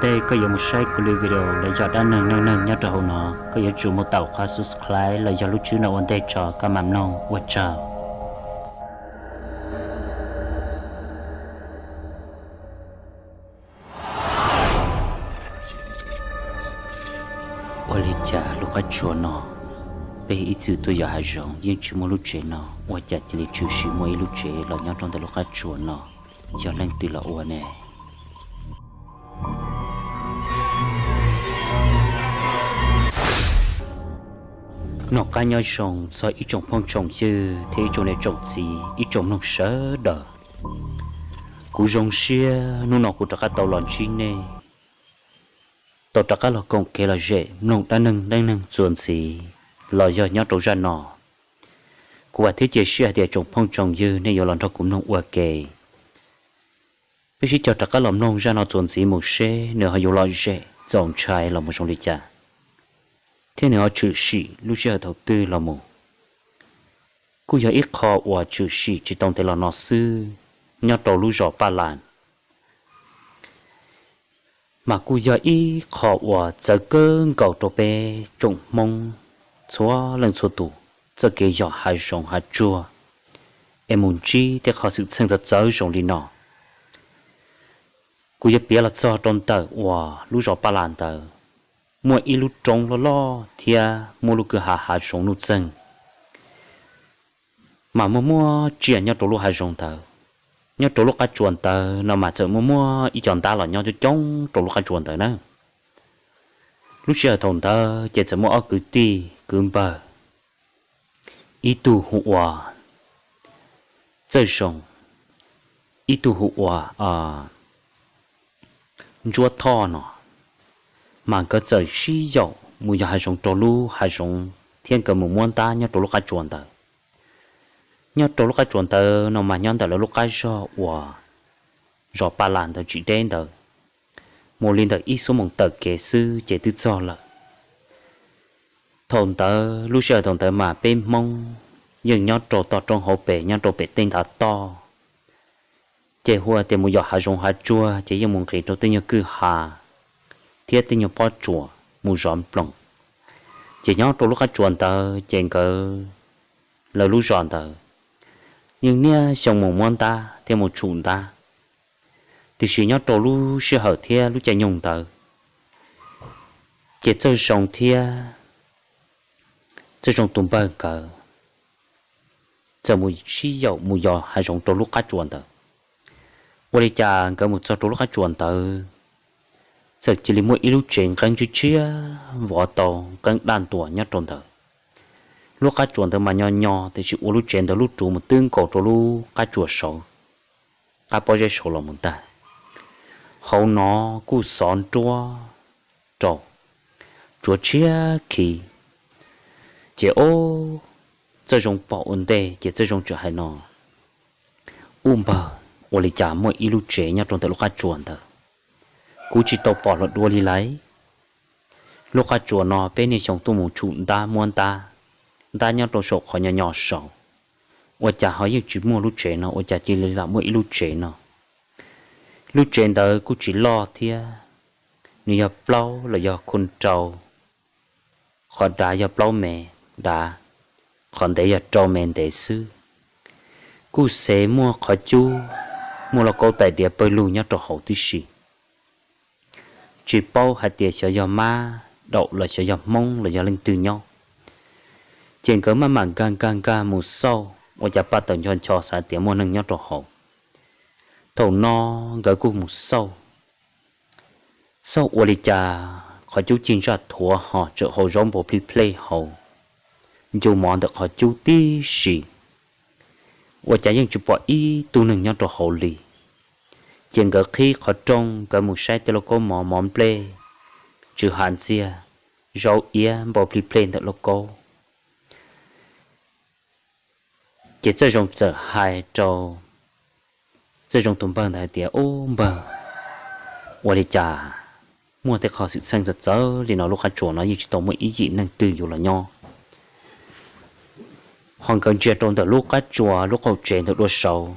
Tej koj yuav mus saib kuv li video los yog dab neeg neej neeg nyob rau hauv no, koj yuav tsum mus taum qhov subscribe los yog lub tswb no ua ntej tso koj mam mloog. Ua tsaug. Ua li cas lub qab tsuas no, peb ib txwm tuaj yos hav zoov yeej tsis muaj lub tsev no, ua cas cia li tshwm sim muaj ib lub tsev los nyob rau ntawm lub qab tsuas no? Yog leej twg los ua ne? Noj qab nyob zoo txog ib tsoom phooj tsoom ywg thiab ib tsoom niam tsoom txiv ib tsoom mloog sawv daws. Kuv zoo siab hnub no kuv rov qab tau los ntsib nej, tau rov qab los koom kev lom zem mloog dab neeg neej neeg txuas ntxiv los yog nyob rau zaj no. Kuv vam thiab cia siab hais tias tsoom phooj tsoom ywg nej yuav los nrog kuv mloog ua ke. Peb sib cog rov qab los mloog zaj no txuas ntxiv mus seb nws ho yuav lom zem txaus ntshai los mus zoo li cas, thiab nws ho tshwm sim lub sij hawm thaum twg los mus. Kuj yog ib qho uas tshwm sim tsis tau ntev los no xwb, nyob rau lub zos Paj Las, mas kuj yog ib qho uas txawv kawg nkaus rau peb tsoom Hmoob txhua leej txhua tus txoj kev yos hav zoov hav tsuag es mus ntsib tej qhov xwm txheej txawv txawv zoo li no. Kuv yuav piav los txog rau ntawm uas lub zos Paj Las ntawd muaj ib lub roob loj loj thiab muaj lub kwj ha hav zoov nuj txeeg, mas muaj muaj tsiaj nyob rau lub hav zoov ntawd. Nyob rau lub qab tsuas ntawd no mas txawm muaj muaj ib co ntab los nyob coob coob rau lub qab tsuas ntawd na. Lub sij hawm thaum ntawd ces txawm muaj ob kwv tij kwv npawg, ib tug hu ua Txawj Zoo, ib tug hu ua Ntsuab Thoj no, mas nkawd txawm sib yaum mus yos hav zoov rau lub hav zoov thiab nkawd mus muab ntab nyob rau lub qab tsuas ntawd. Nyob rau lub qab tsuas ntawd no mas nyob ntawm lawv lub qab zos uas zos Paj Las ntawd tsis deb ntawd, mus li ntawm ib xuab moos taw kev xwb ces twb txog lawm. Thaum ntawd lub sij hawm thaum ntawd mas peb Hmoob yeej nyob rau toj roob hauv pes nyob rau pem tej ntav toj, ces hu tias mus yos hav zoov hav tsuag ces yeej mus nqis rau tej nyuag kwj ha thiab tej nyuag pob tsuas mus zov nploos. Ces nyob rau lub qab tsuas ntawd ces nkawd, lawv lub zos ntawd yeej niaj xyoo mus muab ntab thiab mus tshum ntab. Tiam sis nyob rau lub sij hawm thiab lub caij nyoog ntawd ces Txawj Zoo thiab Txawj Zoo tus npawg nkawd txawm mus sib yaum mus yos hav zoov rau lub qab tsuas ntawd. Ua li cas nkawd mus txog rau lub qab tsuas ntawd, txawm cia li muaj ib lub tsev nqeeb tshiab tshiab vov tau nqeeb daj ntua nyob rau ntawd. Lub qab tsuas ntawd mas nyo nyo tiam sis ua lub tsev ntawd lub ruv mus twb nkaus rau lub qab tsuas saud, qab pob zeb saud los mus ntag. Hauv no kuj xov nruab rau, tsuav tshiab khiv. Ces ob, Txawj Zoo pom ua ntej ces Txawj Zoo txawm hais no, ub npawg, ua li cas muaj ib lub tsev nyob rau ntawm lub qab tsuas ntawd, kuv tsis tau pom los dua li lauj. Lub qab tsuas no peb niaj xyoo tuaj mus tshum ntab muab ntab, ntab nyob rau saum qhov nyo nyo saud, ua cas ho yeej tsis muaj lub tsev no, ua cas cia li lam muaj ib lub tsev no. Lub tsev ntawd kuj tsis loj thiab, nws yog plaub los yog khu rau, qhov dav yog plaub me dav, qhov ntev yog rau me ntev xwb. Kuj xev muaj qhov cub, muaj lauj kaub tais diav pawg lug nyob rau hauv tib si. Tsis paub hais tias xyov yog mab daum los xyov yog Hmoob los yog leej twg nyob. Ces nkawd maj mam nkag nkag nkag mus xauj, ua cas paj tawm ncho ncho xav tias muaj neeg nyob rau hauv. Thaum no nkawd kuj mus xauj, xauj ua li cas qhov cub cig ntsaj thuav ho tsawm hau zaub npau plij plej hauv, ncu mov ntawm qhov cub tib si, ua cas yeej tsis pom ib tug neeg nyob rau hauv li. Ces nkawd qhib qhov rooj, nkawd mus saib tej lauj kaub mov, mov nplej, tsw hav ntxiag, zaub iab npau plij plej ntawm lauj kaub. Ces Txawj Zoo txawm hais rau Txawj Zoo tus npawg ntawd hais tias, ub npawg, ua li cas muaj tej qho xwm txheej txawv txawv li no, lub qab tsuas no yeej tsis tau muaj ib yim neeg twg yuav los nyob. Ho nkawd ntsia rau ntawm lub qab tsuas lub qaum tsev ntawd dua saud,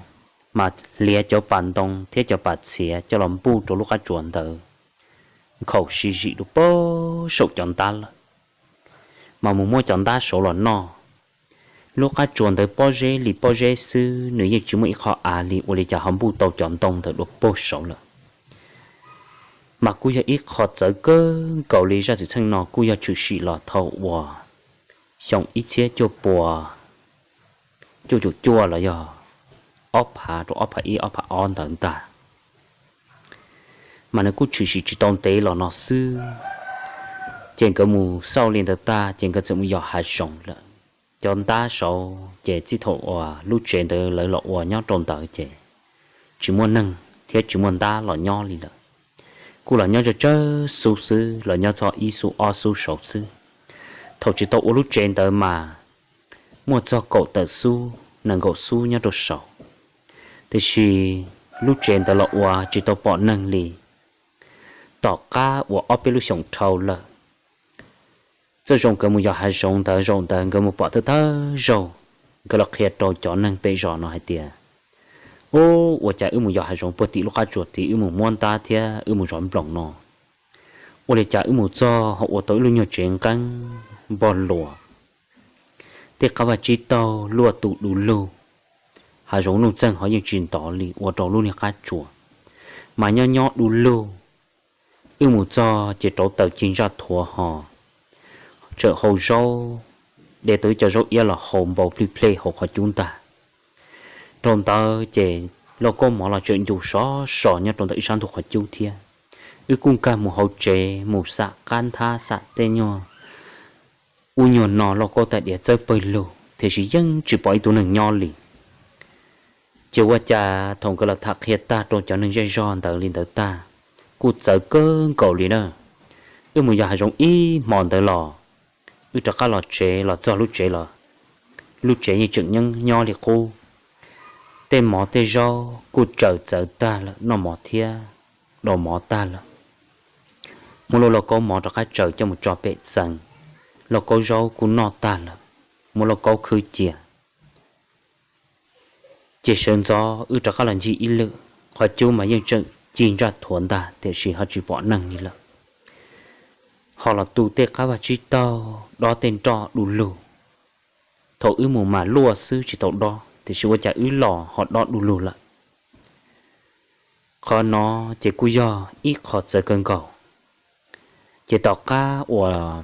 mas hliav cov pas ntoo thiab cov pas txhiav coj los npuj rau lub qab tsuas ntawd, khaum si zim rau puag saum cov ntab lawm, mas mus muab cov ntab saud los noj. Lub qab tsuas ntawd pob zeb li pob zeb xwb, nws yeej tsis muaj ib qho av li, ua li cas ho npuj tau cov ntoo ntawd dua puag saud lawm. Mas kuj yog ib qho txawv kawg nkaus li. Zaj xwm txheej no kuj yog tshwm sim los thaum uas xyoo ib txhiab cuaj pua cuaj caum cuaj los yog ob phav rau ob phav ib ob phav ob ntawd ntag. Mas nws kuj tshwm sim tsis tau ntev los no xwb, ces nkawd mus xauj li ntawd tag ces nkawd txawm mus yos hav zoov lawm. Cov ntab saud ces txij thaum uas lub tsev ntawd lawv los ua nyob rau ntawd ces tsis muaj neeg thiab tsis muaj ntab los nyob li lawm. Kuj los nyob tsawg tsawg xub xwb, los nyob txog ib xub ob xub saud xwb. Thaum tsis tau ua lub tsev ntawd mas muaj txog kaum tawm xub nees nkaum xub nyob rau saud, tiam sis lub tsev ntawd los ua tsis tau pom neeg li. Tom qab uas ob peb lub xyoos dhau lawm, txawm zoo nkawd mus yos hav zoov ntawd, zaum ntawd nkawd mus pom thawj thawj zaug, nkawd los qhia rau cov neeg pem zos no hais tias, Ub, ua cas wb mus yos hav zoov puag tim lub qab tsuas tid, wb mus muab ntab thiab wb mus zov nploos no, ua li cas wb mus txog ho ua tau ib lub nyuag tsev nqeeb npog luas, tej qab vaj tsib taug luaj tus du lug, hav zoov nuj txeeg ho yeej tsis ntov li ua rau lub niag qab tsuas mas nyob nyob du lug. Wb mus txog ces rauv taws cig ntsaj thuav ho tseem hau zaub, de tau ib co zaub iab los hau npau plij plej hauv qhov cub ntag. Dhau ntawd ces lauj kaub mov los tseem ncu sov so nyob rau ntawm ib sab ntug qhov cub thiab. Wb kuj nkag mus hauv tsev mus xam qab nthab xam tej nyuag ub nyuag no, lauj kaub tais diav txawb pawg lug tiam sis yeej tsis pom ib tug neeg nyob li. Ces ua cas thaum nkawd los tham qhia tag rau cov neeg zej zog ntawd li ntawd tag, kuj txawv kawg nkaus li na. Wb mus yos hav zoov ib hmo ntawd los, wb rov qab los tsev, los txog lub tsev los lub tsev yeej tseem nyob li qub. Tej mov tej zaub kuj tsaws txawv tag lawm, noj mov thiab do mov tag lawm. Muab lub lauj kaub mov rov qab tsaws coj mus tso pem txee, lauj kaub zaub kuj noj tag lawm, muab lauj kaub khwb cia. Ces sawv ntxov wb rov qab los ncig ib lwm, qhov cub mas yeej tseem cig ntsaj thuav ntag tiam sis ho tsis pom neeg li lawm. Ho los tu tej qab vaj tsib taug, dob tej nroj du lug. Thaum wb mus mas luaj xwb tsis tau dob, tiam sis ua cas wb los ho dob du lug lawm. Qhov no ces kuj yog ib qho txawv kawg nkaus. Ces tom qab uas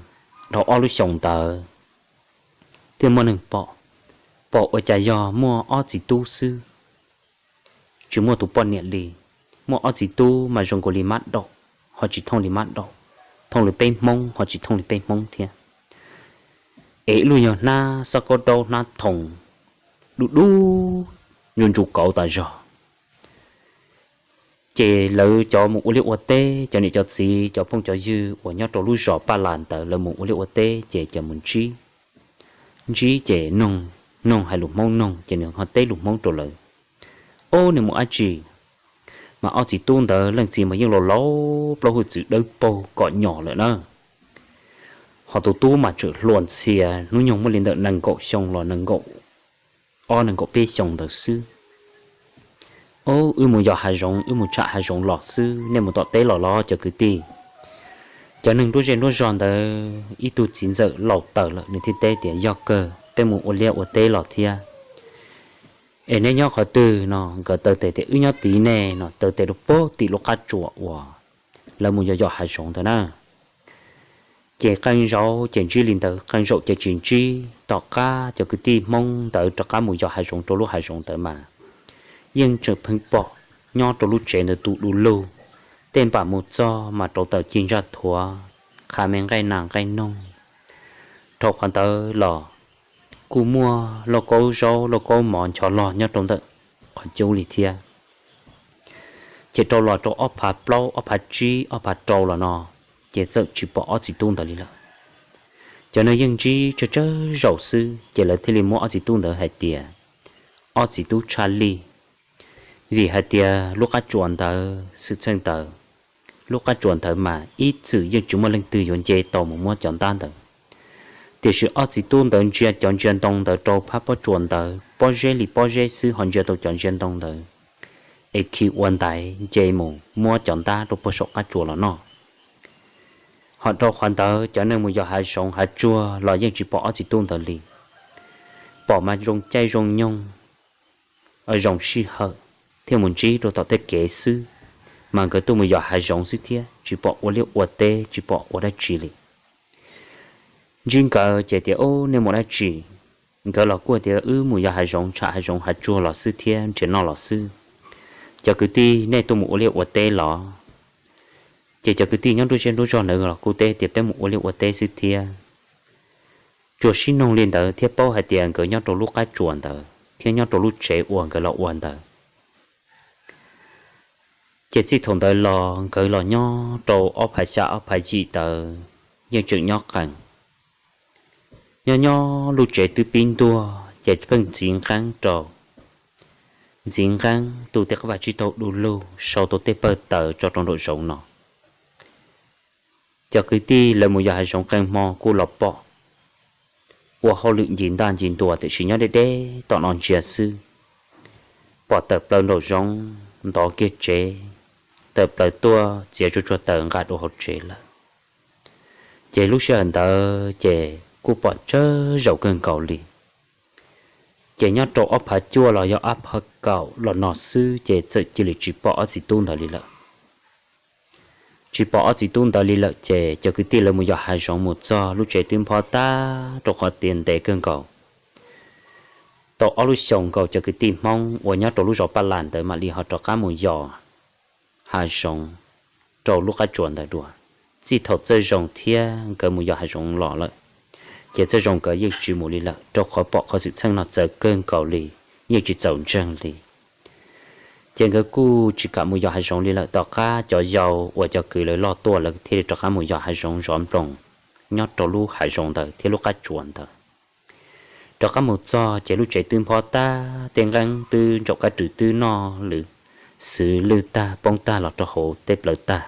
dhau ob lub xyoos ntawd thiaj muaj neeg pom, pom ua cas yog muaj ob txiv tub xwb, tsis muaj tus poj niam li. Muaj ob txiv tub mas zoo nkaus li mab daum, ho tsis thooj li mab daum, thooj li peb Hmoob ho tsis thooj li peb Hmoob thiab. Es ib lub nyuag hnab xob kaub daub hnab thoo, dub dub, ntsu ntsu kauv tas zog. Ces lawv cov mus ua liaj ua teb, cov niam cov txiv cov phooj cov ywg uas nyob rau lub zos Paj Las ntawd lawv mus ua liaj ua teb ces cov mus ntsib, ntsib ces noog, noog hais lus Hmoob noog ces nws ho teb lus Hmoob rau lawv. Ob, nws mus dab tsi? Mas ob txiv tub ntawd leej txiv mas yeej laus laus plaub hwj txwv dawb paug kom nyom lawm na. Ho tus tub mas tseem hluas ntxhias, hnub nyoog muaj li ntawm nees nkaum xyoo los nees nkaum ob nees nkaum peb xyoos ntawd xwb. Ob, wb mus yos hav zoov, wb mus tsham hav zoov los xwb, nej mus tom teb los los cov kwv tij? Cov neeg nruab zej nruab zog ntawd ib tug txiv ntxawm laus taws lawm nws thiaj teb tias, Yog kawg, peb mus ua liaj ua teb los thiab. Es neb nyob qhov twg? No nkawd taw tes tias, Wb nyob tid ne. No taw tes rau puag tim lub qab tsuas uas lawv mus yos yos hav zoov ntawd na. Ces qee zaum ces ntsib li ntawd, qee zaum ces tsis ntsib. Tom qab cov kwv tij Hmoob ntawd rov qab mus yos hav zoov rau lub hav zoov ntawd mas yeej tseem pheej pom nyob rau lub tsev ntawd tu du lug. Tej npam mus txog mas rauv taws cig ntsaj thuav, qha me nqaij nas nqaij noog. Dhau qhov ntawd los kuj muaj lauj kaub zaub lauj kaub mov ncho log nyob rau ntawm qhov cub li thiab. Ces rau los rau ob phav plaub ob phav tsib ob phav rau los no, ces txawm tsis pom ob txiv tub ntawd li lawm. Cov neeg yeej ntsib tsawg tsawg zaus xwb ces lawv thiaj li muab ob txiv tub ntawd hais tias ob txiv tub tshaj lij, vim hais tias lub qab tsuas ntawd xwm txheej ntawd, lub qab tsuas ntawd mas ib txwm yeej tsis muaj leej twg yuav nce tau mus muab cov ntab ntawd. Tiam sis ob txiv tub ntawd ntsia cov ntsia ntoo ntawd rau phab pob tsuas ntawd pob zeb li pob zeb xwb ho ntsia tau cov ntsia ntoo ntawd es khi ua ntaiv nce mus muab cov ntab rau puag saum qab tsuas los noj. Ho rau qhov ntawd cov neeg mus yos hav zoov hav tsuag los yeej tsis pom ob txiv tub ntawd li. Pom mas zoo caij zoo nyoog, zoo sij hawm thiaj mus ntsib rau tom tej kev xwb, mas nkawd tuaj mus yos hav zoov xwb thiab tsis pom ua liaj ua teb tsis pom ua dab tsi li. Ntsib nkawd ces tias, Ub, nej mus dab tsi? Nkawd los kuj tias, Wb mus yos hav zoov tsham hav zoov hav tsuag los xwb thiab nrhiav noj los xwb. Cov kwv tij, nej tuaj mus ua liaj ua teb los? Ces cov kwv tij nyob nruab zej nruab zog ntawd los kuj teb tias, Peb mus ua liaj ua teb xwb thiab. Tsuas sib noog li ntawd thiab paub hais tias nkawd nyob rau lub qab tsuas ntawd thiab nyob rau lub tsev uas nkawd los ua ntawd. Ces txij thaum ntawd los nkawd los nyob rau ob phav xya ob phav yim ntawd yeej tseem nyob qees. Nyob nyob lub tsev twb pib ntuag ces pheej ntxiv nqeeb rau, ntxiv nqeeb tu tej qab vaj tsib taug du lug sau tau tej pawg taws tso rau nraum zoov no. Cov kwv tij lawv mus yos hav zoov qee hmo kuj los pom ua hauj lwm ncig ntaj ncig ntuas tiam sis nyob deb deb tom no ntsia xwb, pom tawm plaws nraum zoov ntov kiag tsev, tawm plaws tuaj txiav tsuag tsuag taws nqa dua hauv tsev lawm. Ces lub sij hawm ntawd ces kuj pom tsawg zaus kawg nkaus li. Ces nyob rau ob phav cuaj los yog ob phav kaum los no xwb ces txawm cia li tsis pom ob txiv tub ntawd li lawm. Tsis pom ob txiv tub ntawd li lawm ces cov kwv tij lawv mus yos hav zoov mus txog lub tsev twb nphob tag rau qhov tias ntev kawg nkaus. Tau ob lub xyoos nkaus cov kwv tij Hmoob uas nyob rau lub zos Paj Las ntawd mam li ho rov qab mus yos hav zoov rau lub qab tsuas ntawd dua. Txij thaum Txawj Zoo thiab nkawd mus yos hav zoov los lawm, ces Txawj Zoo nkawd yeej tsis mus li lawm rau qhov pom qhov xwm txheej no txawv kawg nkaus li, yeej tsis txaus ntseeg li. Ces nkawd kuj tsis kam mus yos hav zoov li lawm. Tom qab cov yau uas cov kwv lawv loj tuaj lawv thiaj li rov qab mus yos hav zoov zov nploos nyob rau lub hav zoov ntawd thiab lub qab tsuas ntawd. Rov qab mus txog ces lub tsev twb nphob tag, tej nqeeb twb ntsaum kab rwg twb noj lwm xwv lwj tag poob tag los rau hauv tej plawv tag.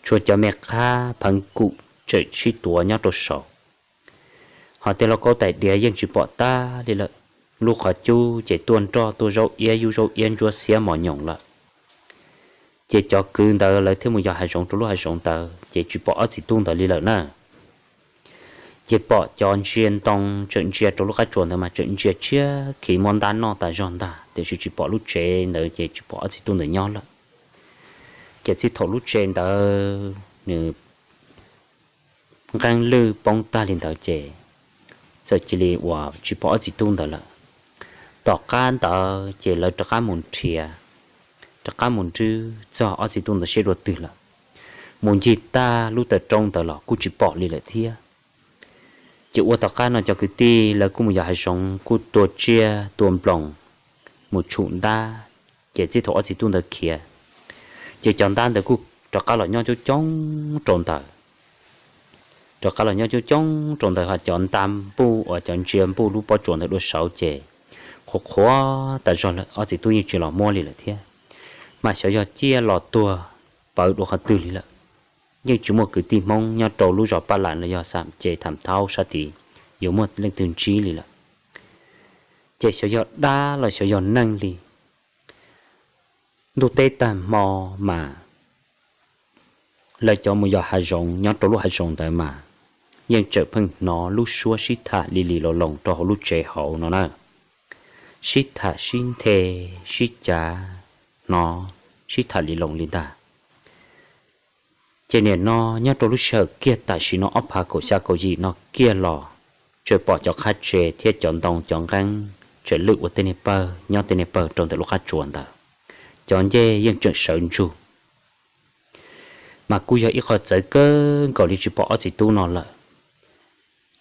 Tshuav cov me qhab pheev kum tseem sib tuav nyob rau saud. Ho tej lauj kaub tais diav yeej tsis pom tag li lawm. Lub qhov cub ces tuaj nroj tuaj zaub iab yub zaub iab ntsuab xiab mos nyoos lawm. Ces cov kwv ntawd lawv thiaj mus yos hav zoov rau lub hav zoov ntawd ces tsis pom ob txiv tub ntawd li lawm na. Ces pom cov ntsia ntoo tseem ntsia rau lub qab tsuas ntawd mas tseem ntsia tshiab khiv muab ntab noj tas zog ntag tiam sis tsis pom lub tsev ntawd ces tsis pom ob txiv tub ntawd nyob lawm. Ces txij thaum lub tsev ntawd nws nqeeb lwj poob tag li ntawd ces txawm cia li uas tsis pom ob txiv tub ntawd lawm. Tom qab ntawd ces lawv rov qab mus nrhiav, rov qab mus nrhiav txog ob txiv tub ntawd seb dua twg lawm. Mus ncig tag lub taw roob ntawd los kuj tsis pom li lawm thiab. Ces ua tom qab no cov kwv tij lawv kuj mus yos hav zoov kuj tua tsiaj tua nploos mus tshum ntab, ces txij thaum ob txiv tub ntawd khiav, ces cov ntab ntawd kuj rov qab los nyob coob coob rau ntawd. Rov qab los nyob coob coob rau ntawd ho cov ntab npuj uas cov ntsia npuj lub pob tsuas ntawd dua saud ces qhuav qhuav tas zog lawm, ob txiv tub yeej tsis los muab li lawm thiab. Mas xyov yog ciaj los tuag pawv dua qhov twg li lawm. Yeej tsis muaj kwv tij Hmoob nyob rau lub zos Paj Las los yog xam ces tham thaub sab tid yuav muaj leej twg ntsib li lawm. Ces xyov yog dab los xyov yog neeg li. Ntuj teb tag hmo mas lawv cov mus yos hav zoov nyob rau lub hav zoov ntawd mas yeej tseem pheej hnov lub suab sib tham li li los loos rau hauv lub tsev hauv no na. Sib tham sib nthe, sib cav, hnov sib tham li loos li ntag. Ces nim no nyob rau lub sij hawm kiag tam sim no ob phav kaum xya kaum yim no kiag los tseem pom cov qhab tsev thiab cov ntoo cov nqeeb tseem lwj ua tej niag pawg nyob tej niag pawg rau ntawm lub qab tsuas ntawd. Cov ncej yeej tseem sawv ntsug. Mas kuj yog ib qho txawv kawg nkaus li tsis pom ob txiv tub no lawm.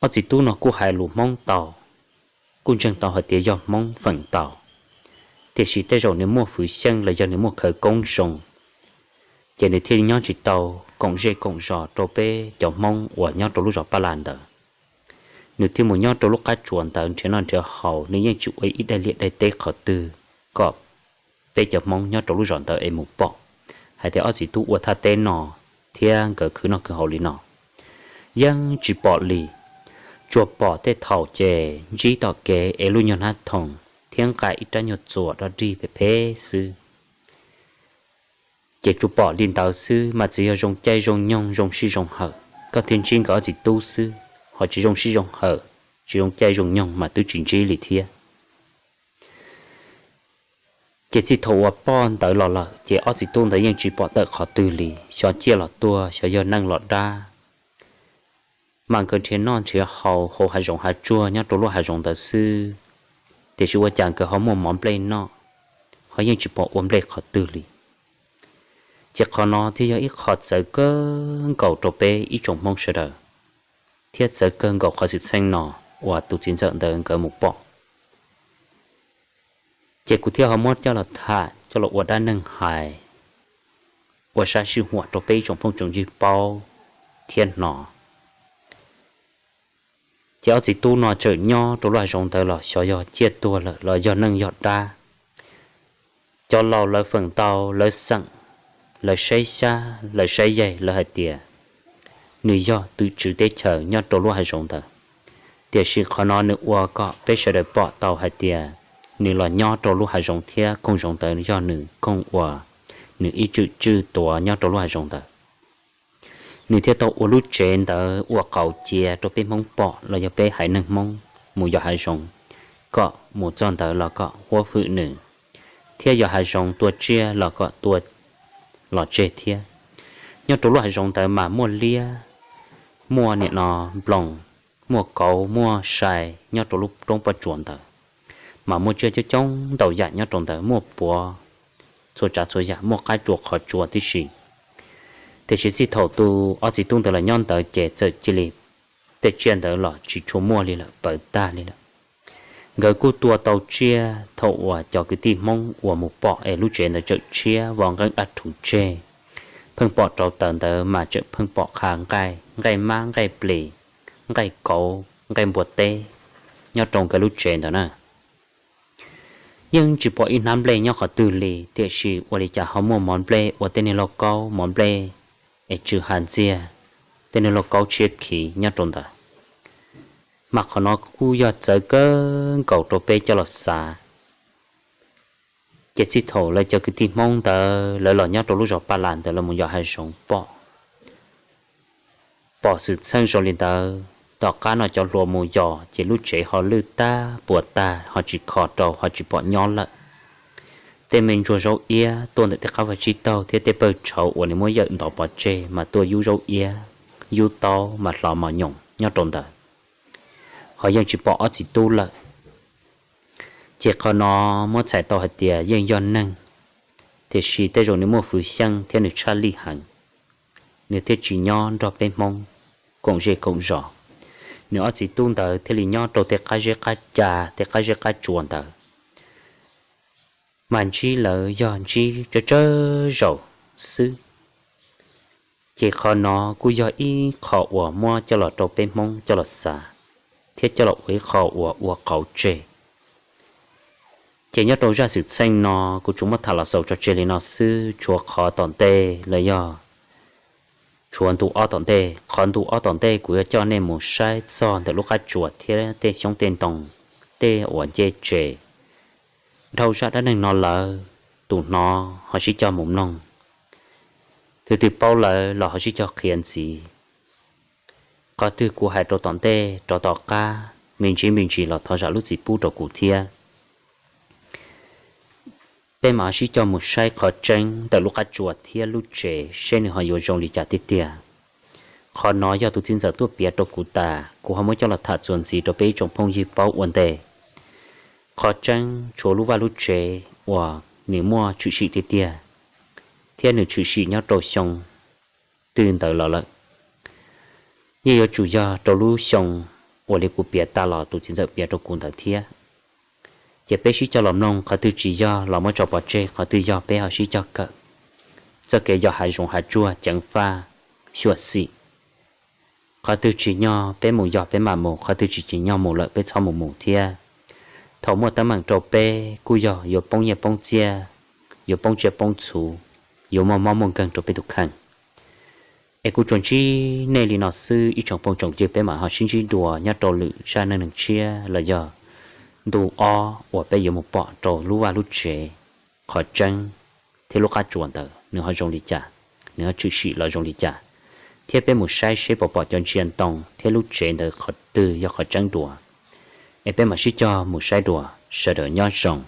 Ob txiv tub no kuj hais lus Hmoob tau, kuj ntseeg tau hais tias yog Hmoob feem tau, tiam sis tej zaum nws muaj fwv xyeej los yog nws muaj khawv koob zoo, ces nws thiaj nyob tsis tau koom zej koom zos rau peb cov Hmoob uas nyob rau lub zos Paj Las ntawd. Nws thiaj mus nyob rau lub qab tsuas ntawd nrhiav noj nrhiav haus, nws yeej tsis ua ib daim liaj daim teb qhov twg kom peb cov Hmoob nyob rau lub zos ntawd es mus pom hais tias ob txiv tub ua thaj teb no thiab nkawd khwv noj khwv haus li no. Yeej tsis pom li, tsuas pom tej thaum ces ntsib tom kev es lub nyuag hnab thoom thiab nqa ib rab nyuag txuas dog dig phem phem xwb. Ces tsuas pom li ntawd xwb mas txawm yog zoo caij zoo nyoog zoo sij zoo hawm, koj thiaj ntsib nkawd ob txiv tub xwb, ho tsis zoo sij zoo hawm, tsis zoo caij zoo nyoog mas twb tsis ntsib li thiab. Ces txij thaum uas poj ntawd los lawm ces ob txiv tub ntawd yeej tsis pom tawm qhov twg li, xyov ciaj los tuag, xyov yog neeg los dab. Mas nkawd nrhiav noj nrhiav haus hauv hav zoov hav tsuag nyob rau lub hav zoov ntawd xwb, tiam sis ua cas nkawd ho muaj mov nplej noj, ho yeej tsis pom ua nplej qhov twg li. Ces qhov no thiaj yog ib qho txawv kawg nkaus rau peb ib tsoom Hmoob sawv daws, thiab txawv kawg nkaus qhov xwm txheej no uas tus txiv ntxawm ntawd nkawd mus pom. Ces kuv thiaj ho muab coj los tham coj los ua dab neeg hais, ua sab sij huam rau peb ib tsoom phooj tsoom ywg paub thiab hnov. Ces ob txiv tub no txawm nyob rau lub hav zoov ntawd los xyov yog ciaj tuag lawm los yog neeg yog dab. Cov laus lawv feem ntau lawv xeem, lawv saib xyab lawv saib yaig lawv hais tias nws yog tus tswv teb chaws nyob rau lub hav zoov ntawd. Tiam sis qhov no nws ua kom peb sawv daws pom tau hais tias nws los nyob rau lub hav zoov thiab koog zoov ntawd yog nws koog uas nws ib txwm tswj tuav nyob rau lub hav zoov ntawd. Nws thiaj tau ua lub tsev ntawd ua qauv cia rau peb Hmoob pom los yog peb haiv neeg Hmoob mus yos hav zoov, kom mus txog ntawd los kom huab hwm nws, thiab yos hav zoov tua tsiaj los kom tua los tseg thiab. Nyob rau lub hav zoov ntawd mas muaj liab, muaj nim no nploos, muaj kauv muaj sai nyob rau lub roob pob tsuas ntawd, mas muaj tsiaj coob coob ntau yam nyob rau ntawd, muaj puav txhua tsav txhua yam, muaj qab tsuas qhov tsuas tib si. Tiam sis txij thaum tus ob txiv tub ntawd los nyob ntawd ces txawm cia li tej tsiaj ntawd los tsis tshua muaj li lawm, pawv tag li lawm. Nkawd kuj tua tau tsiaj thaum uas cov kwv tij Hmoob uas mus pom es lub tsev ntawd tseem tshiab vov nqeeb dab rhuv tseg, pheej pom rau taws ntawd mas tseem pheej pom qha nqaij, nqaij mab nqaij plis, nqaij kauv nqaij npua teb nyob rau nkawd lub tsev ntawd na. Yeej tsis pom ib hnab nplej nyob qhov twg li, tiam sis ua li cas ho muaj mov nplej ua tej niag lauj kaub mov nplej es tsw ha ntxiag, tej niag lauj kaub tshiab khiv nyob rau ntawd. Mas qhov no kuj yog txawv kawg nkaus rau peb coj los xav. Ces txij thaum lawv cov kwv tij Hmoob ntawd lawv los nyob rau lub zos Paj Las ntawd lawv mus yos hav zoov pom, pom xwm txheej zoo li ntawd, tom qab no cov hluas mus yos ces lub tsev ho lwj tag puas tag, ho tsis kho rau, ho tsis pom nyob lawm. Tej me ntsuag zaub iab tuaj ntawm tej qab vaj tsib taug thiab tej pawg tshauv uas nws muab yawm ntov pov tseg mas tuaj yub zaub iab, yub taub mas hlov mos nyoos nyob rau ntawd, ho yeej tsis pom ob txiv tub lawm. Ces qhov no muab txhais tau hais tias yeej yog neeg, tiam sis tej zaum nws muaj fwv xyeej thiab nws tshaj lij heev, nws thiaj tsis nyob nrog peb Hmoob koom zej koom zos. Nws ob txiv tub ntawd thiaj li nyob rau tej qab zeb qab ca, tej qab zeb qab tsua ntawd, mas ntsib lawv yog ntsib tsawg tsawg zaus xwb. Ces qhov no kuj yog ib qho uas muab coj los rau peb Hmoob coj los xav, thiab coj los ua ib qho uas ua qauv tseg. Ces nyob rau zaj xwm txheej no kuv tsuas muab tham los xaus tso tseg li no xwb, tshuav qhov tom ntej los yog tshuav ntu ob tom ntej. Qhov ntu ob tom ntej kuv yuav coj nej mus saib txog ntawm lub qab tsuas thiab tej xyoob tej ntoo, tej uas nce tsev. Dhau zaj dab neeg no lawm, tus hnov ho sib cog mus mloog, tus twg paub lawm los ho sib cog qhia ntxiv. Qhov twg kuv hais rau tom ntej rov tom qab me ntsis me ntsis los thov zam lub txim pub rau kuv thiab. Peb mam ho sib cog mus saib qhov tseeb ntawm lub qab tsuas thiab lub tsev seb nws ho yuav zoo li cas tiag tiag. Qhov no yog tus txiv ntxawm tuaj piav rau kuv tas, kuv ho muab coj los tham txuas ntxiv rau peb ib tsoom phooj ywg paub ua ntej. Qhov tseeb tshuav lub vaj lub tsev uas nws muaj tshwm sim tiag tiag, thiab nws tshwm sim nyob rau xyoo twg ntawd los lawm. Yeej yuav tsum yog rau lub xyoo uas li kuv piav tas los tus txiv ntxawm piav rau kuv ntawd thiab. Ces peb sib cog los mloog, qhov twg tsis yog los muab tso pov tseg, qhov twg yog peb ho sib cog kawm. Txoj kev yos hav zoov hav tsuag ceev faj, xyuam xim. Qhov twg tsim nyog peb mus yos peb mam mus, qhov twg tsis tsim nyog mus lawm peb txhob mus mus thiab. Thaum muaj teeb meem rau peb kuj yog yuav poob nyiaj poob txiaj, yuav poob tsiaj poob txhu, yuav muaj mob muaj nkeeg rau peb tus kheej. Es kuv tsuas ntsib nej li no xwb ib tsoom phooj tsoom ywg, peb mam ho sib ntsib dua nyob rau lwm zaj neej neeg tshiab los yog ntu ob uas peb yuav mus pom rau lub vaj lub tsev, qhov tseeb thiab lub qab tsuas ntawd nws ho zoo li cas, nws ho tshwm sim los zoo li cas. thiab peb mus saib seb puas pom cov ntsia ntoo thiab lub tsev ntawd qhov twg yog qhov tseeb dua. Es peb mam sib cog mus saib dua, sawv daws nyob zoo.